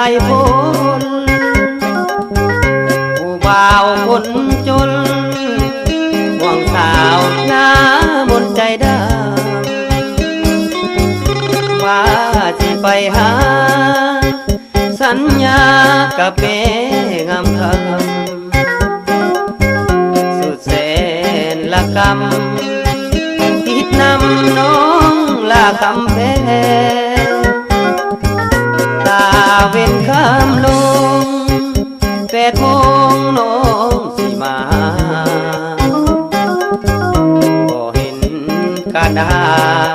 າຍພົ້ນ ຜູ້ບ່າວຄົນຈົນ ຫ່ວງສາວໜ້າມົນໃຈດຳ ວ່າຊິໄປຫາ ສັນຍາກັບແມ່ງາມຄຳ ສຸດແສນລະກຳ ຕິດນຳນ້ອງລາຄຳແພງ ຕາເວັນຄຳລົງ ແປດໂມງນ້ອງຊິມາ ບໍ່ເຫັນການດາ